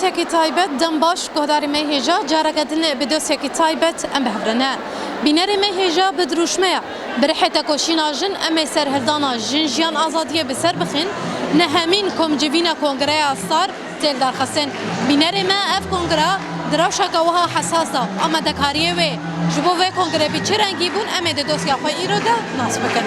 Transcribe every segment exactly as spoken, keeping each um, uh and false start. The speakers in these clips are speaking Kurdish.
Sekî taybet, dem baş, guhdarê me hêja, careke din bi dosyekî taybet em bi hev re ne. Bînerê me hêja bi dirûşmeya bi rihê tekoşîna jin, em ê serhildana Jin Jiyan Azadiyê bi ser bixin, nehemîn komcivîna Kongreya Star tê lidarxistin. Bînerê me ev kongre di rewşeke wiha hesas de amadekariyê wê ji bo vê kongre bi çi rengî bûn, em ê di dosya xwe îro de nas bikin.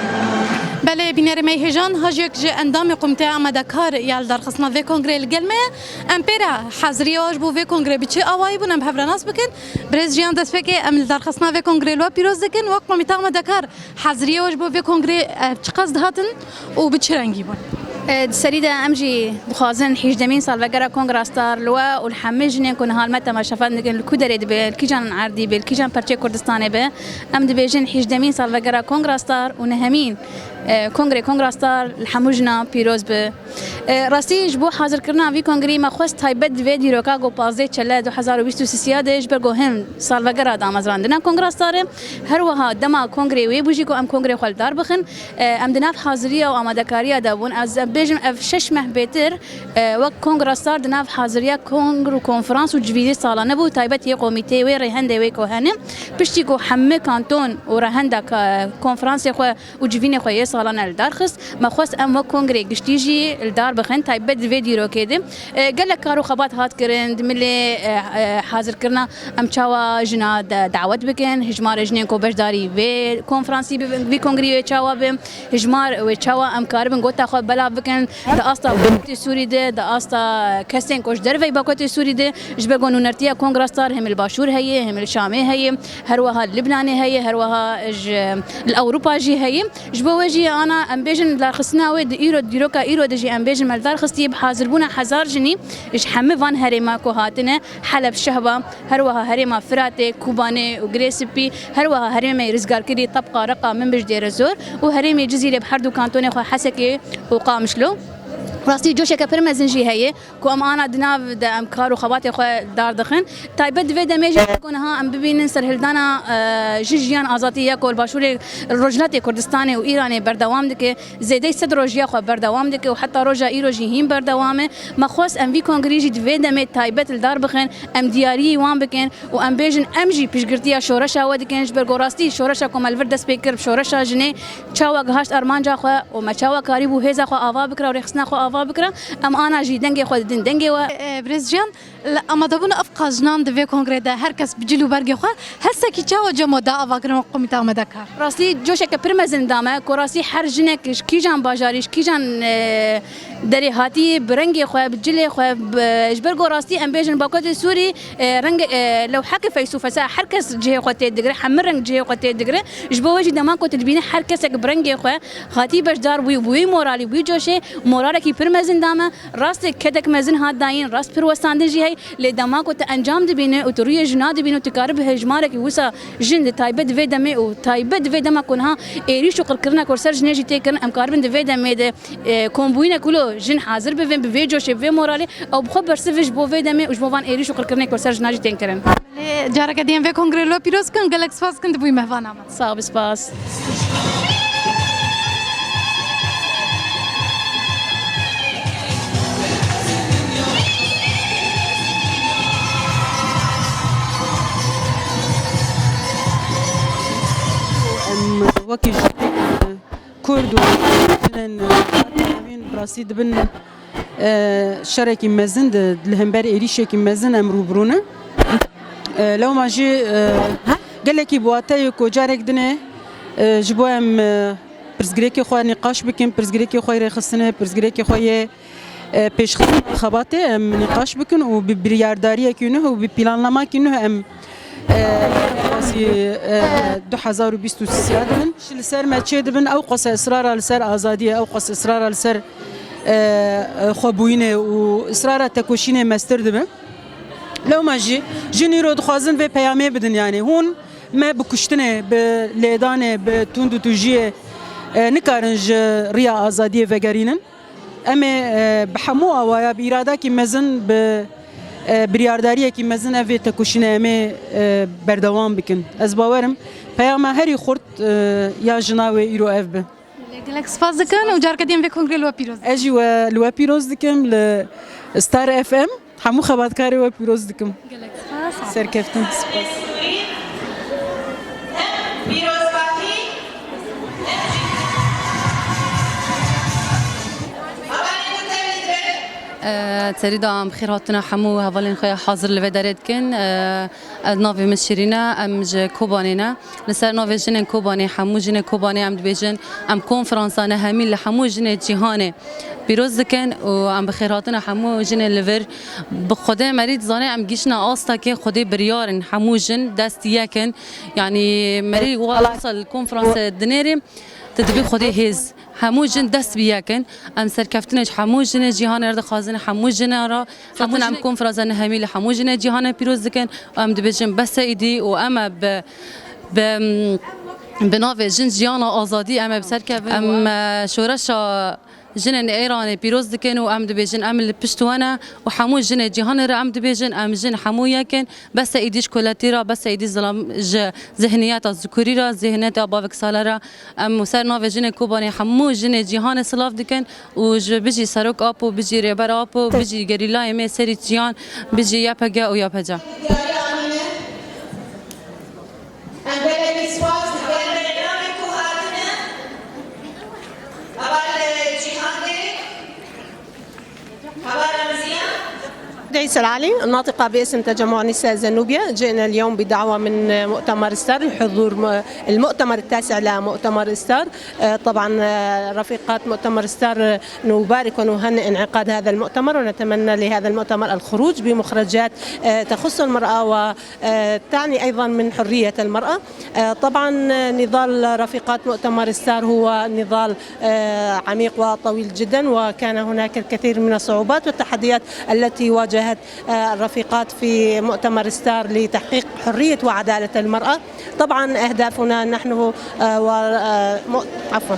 Belê, bînerê me hêjan, hajiyek ji endamê Komîteya Amadekar ya lidarxistina vê kongreyê li gel me ye. Em pê re heziriyê wan ji bo vê kongrê bi çi awayî bûn, em bi hev re nas bikin. Birêz Jiyan Destpêkê, em lidarxistina vê kongrê li we pîroz dikin. Wek Komîte Amadekar, heziriyê wan ji bo vê kongrê, e, çiqas dihatin û bi çi rengî bûn? E, di serî de em jî dixwazin hîjdemîn salvegera Kongra Star li we û li hemî jinên ku niha li me temaşevan dikin, li ku derê dibe, li kîjan erdî be, li kîjan perçê Kurdistanê be, em dibêjin hîjdemîn salvegera Kongra Star û nehemîn, e, kongrê Kongra Star li hemû jinan pîroz be. E, rastî ji bo hazirkirina vî kongreyî me xwest taybet di vê dîroka ku pazdeh çele du hezar û bîst û sisiya de ji ber ku hin salvegera damezrandina Kongra Star e. Her wiha dema kongrê wê bû jî ku em kongrê xwe li dar bixin. E, em di nav haziriya û amadekariya de bûn. Ez bêjim ev şeş meh bêtir, e, wek Kongra Star di nav haziriya kongr û konferans û civînê salane bû, taybet yê komîteyê wê rêhendê wê ku hene. Piştî ku hemî kanton û rehenda ka-, konferansê xwe û civînê xwe yê salane li dar xist, me xwest em wek kongrê giştî jî li dar bixin, taybet di vê dîrokê de. E, gelek kar û xebat hat kirin, di milê, e, e, hazirkirina em çawa jina de dawet bikin, hijmarê jinên ku beşdarî vê konferansî bibin, vî kongrî wê çawa bin, hijmar wê çawa em karibin gota xwe belav bikin, di asta Bakurê Sûrî de, di asta kesên ku ji derveyî Bakurê Sûrî de, ji ber ku nûnertiya Kongra Star him li Başûr heye, him li Şamê heye, her wiha li Libnanê heye, her wiha ji, li Ewropa jî heye. Ji bo we jî ana em bêjin lidarxistina wê di îro, dîroka îro de jî em bêjin me li dar xistiye bi hazirbûna hezar jinî ji hemî van herêma ku hatine, Heleb, Şehba, her wiha herêma Firatê, Kobanê û Girê Spî, her wiha herêmê rizgarkirî Tebqa, Reqa, Minbij, Dêrezor û herêmê Cizîrê bi her du kantonê xwe Hesekê û Qamişlo. Rastî coşeke pir mezin jî heye. Ku em ana di nav de em kar û xebatê xwe dar dixin. Taybet di vê demê jî ku niha em bibînin serhildana, e, Jin Jiyan Azadiyê ya ku li başûrê Rojhilatê Kurdistanê û Îranê berdewam dike, zêdeyî sed rojiya xwe berdewam dike û heta roja îro jî hîn berdewam e. Me xwest em vî kongrî jî di vê demê taybet li dar bixin, em diyariyî wan bikin û em bêjin em jî piştgirtiya şoreşa we dikin, ji ber ku rastî şoreşa ku me li vir dest pê kir, şoreşa jinê, çawa gihaşt armanca xwe û me çawa karîbû hêza xwe ava bikira û rêxistina xwe ava bikira, em ana jî dengê xwe didin dengê we. E, Birêz Jiyan, li amadebûna ev qas jinan di vê kongrê de her kes bi cil û bergê xwe, hestekî çawa cem we da avakirin wek komîte amadekar? Rastî coşeke pir mezin da me, ku rastî her jinek ji kîjan bajarî, ji kîjan, e, derê hatî, bi rengê xwe, bi cilê xwe, bi, ji ber ku rastî em bêjin Bakurê Sûrî, e, reng, e, lewheke feysûfesa, her kes cihê xwe tê digire, hemî reng cihê xwe tê digire. Ji bo wê jî dema ku tu dibînî her kesek bi rengê xwe hatî beşdar bûyî, bûyî moralî, bûyî coşê, moralekî pir mezin da me. Rastê kedek mezin hat dayîn, rast pir westandin jî hey, lê dema ku tu encam dibînî û tu rûyê jina dibînî û tu karibî hejmarekî wisa jin di taybet di vê demê û taybet di vê dema ku niha êrîş û qirkirina ku li ser jinê jî tê kirin, em karibin di vê demê de, e, kombûyînek wilo jin hazir bibin, bi vê coşê, bi vê moralê, ew bi xwe bersiv ji bo vê demê û ji bo van êrîş û qirkirinê ku li ser jina jî tên kirin. Lê careke din em vê kongrê li we pîroz dikin, gelek spas dikin, tu bûyî mehvana me. Sağ ol, spas. Em wekî ji Kurd û jinên, e, evîn bi rastî dibin, e, şerekî mezin di, li hember êrîşekî mezin em rûbirû ne. E, lewma jî, e, gelekî bi wateyê ku carek dinê, e, ji bo em, e, pirsgirêkê xwe nîqaş bikin, pirsgirêkê xwe yê rêxistinê, pirsgirêkê xwe yê, e, pêşxistina xebatê em nîqaş bikin û bi biryardariyekî nuh û bi planlamakî nuh em, e, e, du hezar û bîst û sê dibin. Ji li ser me çê dibin, ew qas israra li ser azadiyê, ew qas israra li ser, e, e, xwebûyînê û israra tekoşînê mestir dibe. Lewma jî jin îro dixwazin vê peyamê bidin, yanî hûn me bi kuştinê, bi lêdanê, bi tund û tûjiyê, e, nikarin ji riya azadiyê vegerînin. Em ê, e, bi hemû awaya, bi îradakî mezin, bi, e, biryardariyekî mezin ev vê tekoşîne em ê, e, berdewam bikin. Ez bawerim peyama herî xurt, e, ya jina wê îro ev be. Gelek spas dikin û careke din vê kongrê li we pîroz. Ez jî we, li we pîroz dikim li Star F M. Hemû xebatkarê we pîroz dikim. Gelek spas. Serkeftin. Spas. Ee, Serî de em xêr hatine hemû hevalên xwe hazir li vê derê dikin. Ee, ez navê min Şirîn e, em ji Kobanê ne. Li ser navê jinên Kobanê, hemû jinên Kobanê em dibêjin, em konferansa nehemî li hemû jinê cîhanê pîroz dikin û em bi xêrhatina hemû jinên li vir bi Xwedê merî dizane em gihiştine astekê Xwedê biryar in, hemû jin dest yek in. Yanî merî wisa li konferanse dinêrî, tu dibî Xwedê hêz. Hemû jin dest bi yek in. Em serkeftinê ji hemû jinê cîhanê re dixwazin, hemû jinan re. Hemû em konferansa nehemî li hemû jinê cîhanê pîroz dikin. Em dibêjin bes e îdî û em e bi, bi, bi navê jin, jiyana, azadî em ê bi ser kevin. Em, e, şoreşa jinên Îranê pîroz dikin û em dibêjin em li pişt we ne û hemû jinê cîhanê re em dibêjin em jin hemû yek in. Bes e îdî ji koletî re, bes e îdî zilam ji zihniyeta zikurî re, zihniyeta bavek sale re. Em ser navê jinê Kobanê hemû jinê cîhanê silav dikin û ji bijî Serok Apo, bijî Rêber Apo, bijî gerîlayê me Serî Çiyan, bijî Y P G û Y P C. Em gelekî spas dikin. Heval Cîhan Dêrî, heval Remziyan. عيسى العلي، ناطقة باسم تجمع نساء زنوبيا. جئنا اليوم بدعوة من مؤتمر ستار لحضور م-، المؤتمر التاسع لمؤتمر ستار. آه، طبعًا، آه، رفيقات مؤتمر ستار، آه، نبارك ونهنئ انعقاد هذا المؤتمر، ونتمنى لهذا المؤتمر الخروج بمخرجات، آه، تخص المرأة و آه، تعني أيضًا من حرية المرأة. آه، طبعًا، آه، نضال رفيقات مؤتمر ستار هو نضال، آه، عميق وطويل جدًا، وكان هناك الكثير من الصعوبات والتحديات التي واجهت، آه، الرفيقات في مؤتمر ستار لتحقيق حرية وعدالة المرأة. طبعًا أهدافنا نحن، آه، و، آه، م-، عفوًا.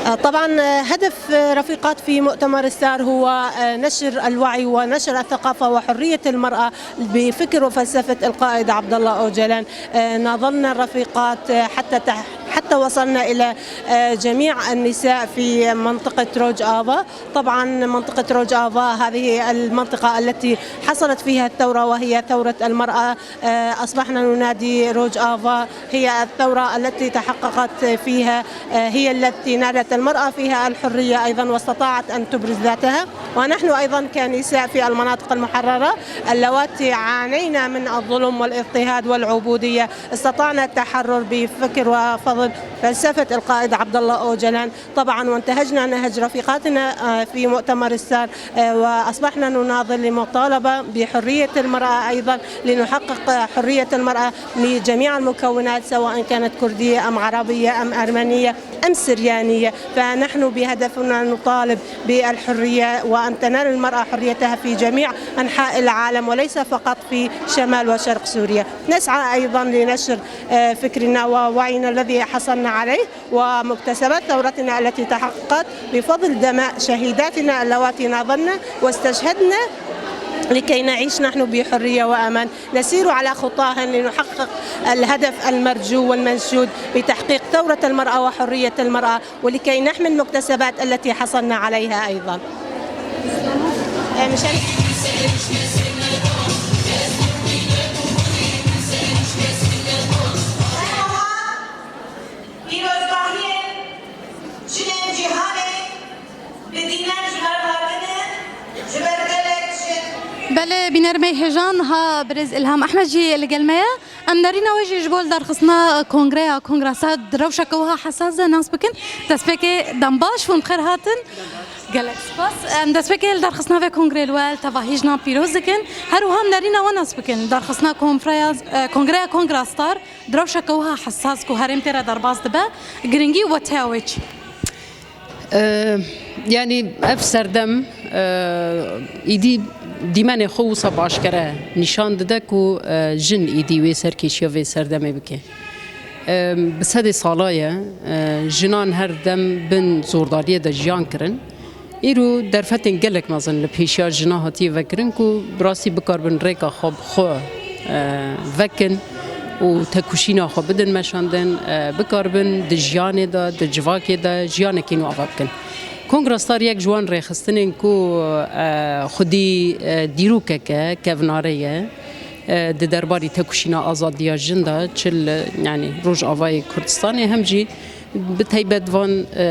آه، طبعًا، آه، هدف، آه، رفيقات في مؤتمر ستار هو، آه، نشر الوعي ونشر الثقافة وحرية المرأة بفكر وفلسفة القائد عبد الله أوجلان. آه، ناضلنا الرفيقات، آه، حتى تح-، حتى وصلنا إلى، آه، جميع النساء في منطقة روج آفا. طبعًا منطقة روج آفا هذه المنطقة التي حصلت فيها الثورة، وهي ثورة المرأة. آه، أصبحنا ننادي روج آفا هي الثورة التي تحققت فيها، آه، هي التي نالت المرأة فيها الحرية أيضًا، واستطاعت أن تبرز ذاتها. ونحن أيضًا كنساء في المناطق المحررة اللواتي عانينا من الظلم والاضطهاد والعبودية، استطعنا التحرر بفكر وفضل فلسفة القائد عبد الله أوجلان. طبعًا وانتهجنا نهج رفيقاتنا، آه، في مؤتمر ستار، آه، وأصبحنا نناضل لمطالبة بحرية المرأة أيضًا، لنحقق حرية المرأة لجميع المكونات، سواء كانت كردية أم عربية أم أرمنية أم سريانية. فنحن بهدفنا نطالب بالحرية، وأن تنال المرأة حريتها في جميع أنحاء العالم، وليس فقط في شمال وشرق سوريا. نسعى أيضًا لنشر، آه، فكرنا ووعينا الذي حصلنا عليه ومكتسبات ثورتنا التي تحققت بفضل دماء شهيداتنا اللواتي ناضلن واستشهدن لكي نعيش نحن بحرية وأمان، نسير على خطاهن لنحقق الهدف المرجو والمنشود بتحقيق ثورة المرأة وحرية المرأة، ولكي نحمي المكتسبات التي حصلنا عليها أيضًا. آه، مشان Pîrozbahiyên jinên cîhanê bi dînan ji me re hatine, ji ber gelek jin. Belê, bînerê me hêja, niha birêz Îlham Ehmed jî li gel me ye. Em nerîna wê jî ji bo li darxistina kongreya, kongrasa di rewşeke wiha hesas de nas bikin. Destpêkê dem baş, hûn bi xêr hatin. Gelek spas. Em destpêkê li darxistina vê kongrê li we li tevahî jinan pîroz dikin. Her wiha em nerîna we nas bikin. Darxistina konfreya, e, kongreya Kongra Star di rewşeke wiha hesas ku herêm tê re derbas dibe, giringî û weteya wê çi? E, yanî ev serdem, e, îdî dîmenê xwe wisa bi aşkere nîşan dide ku, e, jin îdî wê serkêşiya vê serdemê bike. E, bi sedê sala ye, e, jinan her dem bin zordariyê de jiyan kirin. Îro derfetên gelek mezin li pêşiya jina hatiye vekirin ku bi rastî bikaribin rêka xwe bi xwe, e, vekin û tekoşîna xwe bidin meşandin, e, bikaribin di jiyanê de, di civakê de jiyanekî nû ava bikin. Kongra Star yek ji wan rêxistinên ku, e, xwedî, e, dîrokeke kevnare ye, e, di derbarî tekoşîna azadiya jin de, çi li, yanî Rojavayê Kurdistanê, hem jî bi teybet van, e,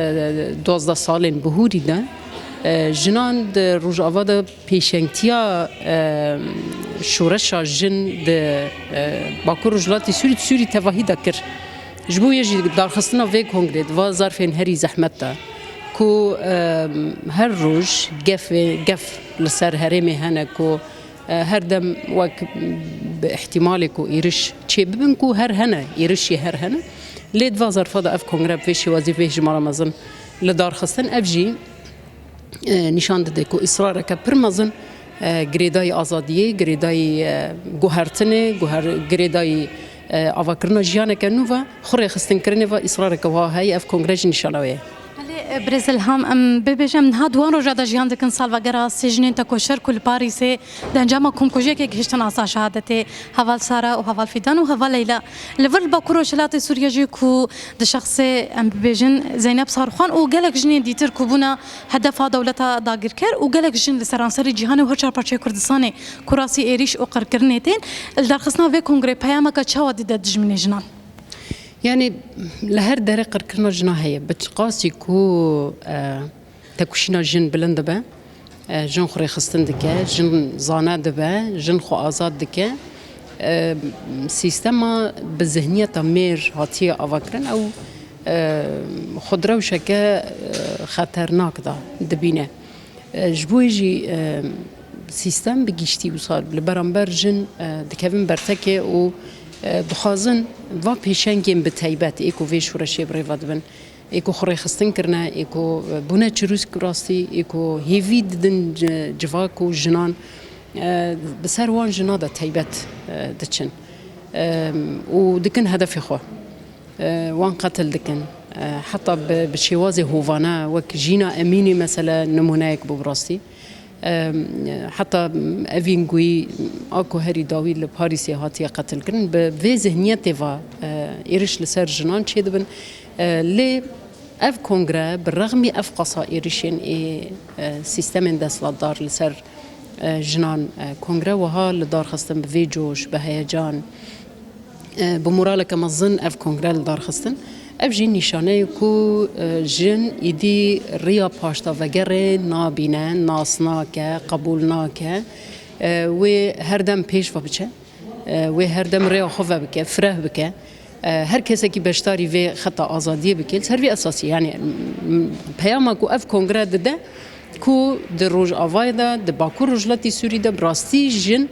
duwazdeh salên bihûrî de, e, jinan di Rojava de pêşengtiya, e, şoreşa jin di, e, Bakur Rojhilatê Sûrî, di Sûrî tevahî de kir. Ji bo yê jî darxistina vê kongrê di va zarfên herî zehmet de, ku, e, her roj gefê, gef li ser herêmê hene ku, e, her dem wek bi ihtimalê ku êriş çê bibin, ku her hene, êriş jî her hene. Lê di va zarfa de ev kongre bi vê şêwazî, vê hejmara mezin li dar xistin. Ev jî, e, nîşan dide ku israreke pir mezin, e, girêdayî azadiyê, girêdayî, e, guhertinê, guher-, girêdayî, e, avakirina jiyaneke nû ve, xwe rêxistinkirinê ve israreke wiha heye, ev kongre jî nîşana wê ye. Belê, e, birêz Îlham, em bibêjim, niha di wan roja de jiyan dikin, salvegera sê jinên tekoşer ku li Parîsê di encama komkujiyekê gihiştin asa şehadetê, heval Sara û heval Fîdan û heval Leyla. Li vir li Bakur Rojhilatê Sûriye jî ku di şexsê, em bibêjin, Zeynep Sarxan û gelek jinên dîtir ku bûne hedefa dewleta dagirker û gelek jin li seranserê cîhanê û her çar parçeyê Kurdistanê ku rastî êrîş û qirkirinê tên, li darxistina vê kongrê peyameke çawa dide dijminê jinan? Yanî li her derê qirkirina jina heye. Bi çiqasî ku, e, tekoşîna jin bilind dibe, e, jin xwe rêxistin dike, jin zana dibe, jin xwe azad dike. E, sîstema bi zihniyeta mêr hatiye avakirin, ew, e, xwe di rewşeke, e, xeternak de dibîne. E, ji bo yê jî, e, sîstem bi giştî wisa li beramber jin, e, dikevin bertekê û, e, dixwazin va pêşengên bi taybet ê ku vê şoreşê bi rêve dibin, ê ku xwe rêxistin kirine, ê ku, e, bûne çirûsk rastî, ê ku hêvî didin ci-, civak û jinan, e, bi ser wan jina de taybet, e, diçin, e, û dikin hedefê xwe. E, wan qetil dikin. E, heta bi, bi şêwazê hovane, wek Jîna Emînî mesela nimûneyek bû bi rastî. E, heta evîn ku yî a ku herî dawî li Parîsê hatiye qetilkirin, bi vê zihniyetê ve, e, êriş li ser jinan çêdibin. E, lê ev kongre bi rexmî ev qasa êrişên ê, e, sîstemên desthilatdar li ser, e, jinan, e, kongre wiha li dar xistin bi vê coş, bi heyecan, e, bi moraleke mezin ev kongre li dar xistin. Ev jî nîşane ye ku, e, jin îdî riya paşdavegerê nabîne, nas nake, qebûl nake. E, wê her dem pêş ve biçe. E, wê her dem rêya xwe vebike, fireh bike. E, her kesekî beşdarî vê xeta azadiyê bike. Li ser vî esasî, yanî, m-, m-, peyama ku ev kongre dide, ku di Rojavayê de, di Bakur Rojhilatê Sûrî de bi rastî jin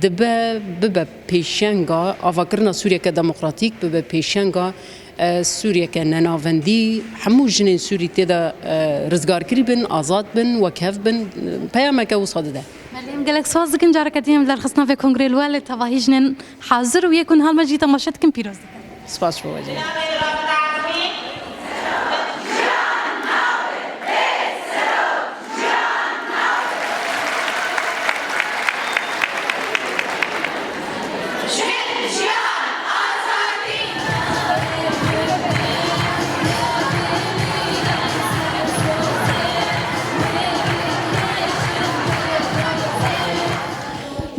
dibe, bibe pêşenga avakirina Sûriyeke demokratîk, bibe pêşenga, e, Sûriyeke nenavendî, hemû jinên Sûrî tê de, e, rizgarkirî bin, azad bin, wekhev bin, e, peyameke wisa dide. Belê, em gelek spas dikin, careke din em li derxistina vê kongrê li welê tevahî jinên hazir û yê ku niha li me jî temaşe dikin pîroz dikin. Spas ji bo we jî.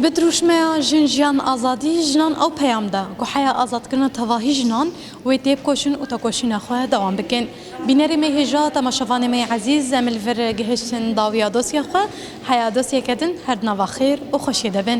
Bi dirûşmeya Jin, Jiyan, Azadî, jinan ew peyam da ku heya azadkirina tevahî jinan wê têbikoşin û tekoşîna xwe dewam bikin. Bînerê me hêja, temaşevanê me yê ezîz, em li vir gihiştin dawiya dosya xwe. Heya dosyeke din her di nava xêr û xweşiyê de bin.